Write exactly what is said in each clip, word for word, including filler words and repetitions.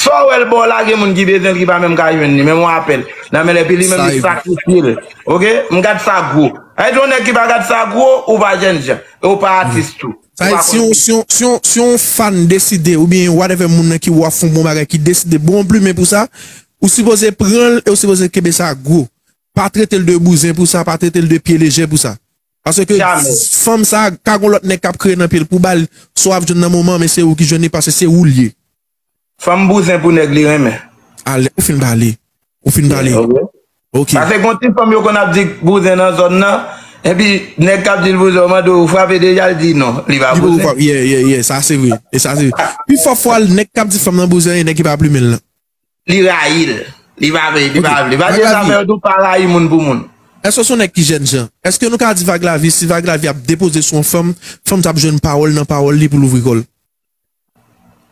Sa w wè l ba w la, gen moun ki bezwen l, ki pa menm ka jwenn li, menm yon apèl nan men l, epi li menm li sakrifye l. Oke? M gad sa gwo. Ay, yon nèg ki pa gad sa gwo, ou pa jènjan, e ou pa atis tou. Sa vle di, si yon, si yon, si yon, si yon fan deside, oubyen whatever moun nan ki wè w ap fè yon bon bagay, ki deside ba w yon plimen pou sa, ou sipoze pran l e ou sipoze kenbe sa gwo. Pa trete l de bouzen pou sa, pa trete l de pye lejè pou sa. Paske fanm sa, ka gon lòt nèg k ap kreye nan pye l pou ba l, sa w ap jwenn nan moman, men se ou ki jwenn li, paske se ou l ye. Fanm bouzen pou nèg li renmen. Ale, ou fin pale. Ou fin pale. Ok. Paske gon ti fanm yo konn ap di bouzen nan zòn nan, epi nèg k ap di l bouzen, ou mande w frape deja, l di non, li pa bouzen. Yeah, yeah, yeah, sa se vre. E sa se vre. Pifò fwa, nèg k ap di fanm nan bouzen, e nèg ki pa plimen l lan. Li rayi l. Li pa vle, li pa vle. Pa di sa fè yo tou pa rayi moun pou moun. Èske se yon nèg ki jènjan? Èske nou ka di Vag Lavi, si Vag Lavi ap depoze sou yon fanm, fanm sa ap jwenn pawòl nan pawòl li pou louvri kò l?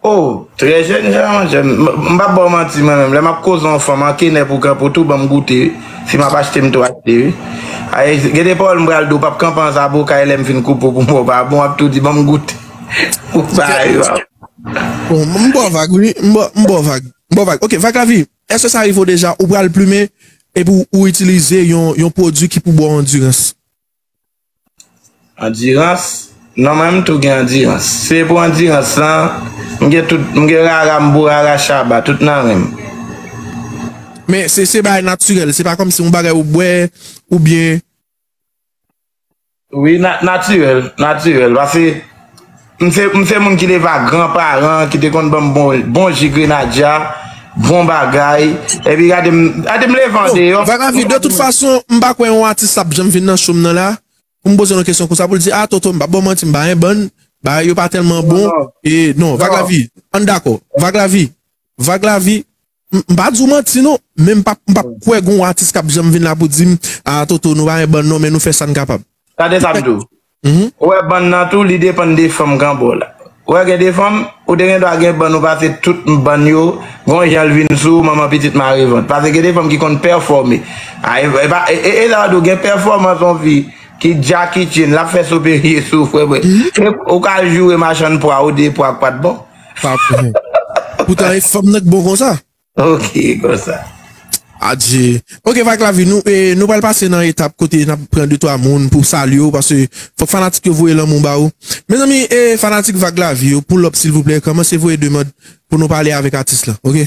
Oh, trè jènjan, monchè. M, m p ap ba w manti, mwen menm. Lè m ap koze yon fanm, an kenè pou kanpe w tou, ban m goute, wi. Si m ap achte, m tou achte, wi. Ay, gen de pawòl m pral di w, p ap kanpe an zaboka, e lè m fin koupe w pou m ba w pa bon, w ap tou di, ban m goute. Ou pa yo. Bon, m ba w vag, wi. M ba, m ba w vag. M ba w vag. Ok, Vag Lavi, èske sa rive w deja, ou pral plimen, epi w, ou itilize yon, yon pwodui ki pou ba w andirans? Andirans? Non, mwen m tou gen andirans. Se pou andirans lan, m gen tout, m gen rara m bo, rara chaba, tout nan ren m. Men se, se bagay natirèl, se pa kòmsi yon bagay ou bwè, oubyen. Wi, na-, natirèl, natirèl, paske m se, m se moun ki leve ak gran paran, ki te konn ban m bon, bon ji grenadya, bon bagay, epi gade m, gade m leve andeyò. Vag Lavi, de tout fason, m pa kwè yon atis ap janm vin nan show m nan la, pou m poze l yon kesyon konsa, pou l di, "Ah, Toto, m p ap ba w manti, m pa gen bann, bagay yo pa tèlman bon." E non, Vag Lavi, ann dakò. Vag Lavi, Vag Lavi, m, m pa di w manti non, men m p ap, m p ap kwè gon atis k ap janm vin la pou di m, "Ah, Toto, nou pa gen bann non, men nou fè sa n kapab." Gade sa m di w. Ou wè bann nan tou, li depann de fanm k anba w la. Ou wè gen de fanm, ou te gen dwa gen bann, ou pase tout bann yo, gon jan l vin sou ou, manman pitit mare vant. Paske gen de fanm ki konn pèfòme. A, e, e, pa- e, e, e la w gen pèfòmans yon fi ki Jackie Chan, l ap fè soperye sou frè mwen. E, ou ka joure machann pwa, ou de pwa k pa t bon. Pa bon. Poutan e fanm nan k bon konsa. Ok, konsa. Adje. Ok, Vag Lavi, nou, e, nou pral pase nan etap kote n ap pran de twa moun pou salye w, paske fòk fanatik yo voye lanmou ba ou. Mezanmi, e, fanatik Vag Lavi yo, pull up silvouplè, kòmanse voye demann pou nou pale avèk atis la, ok?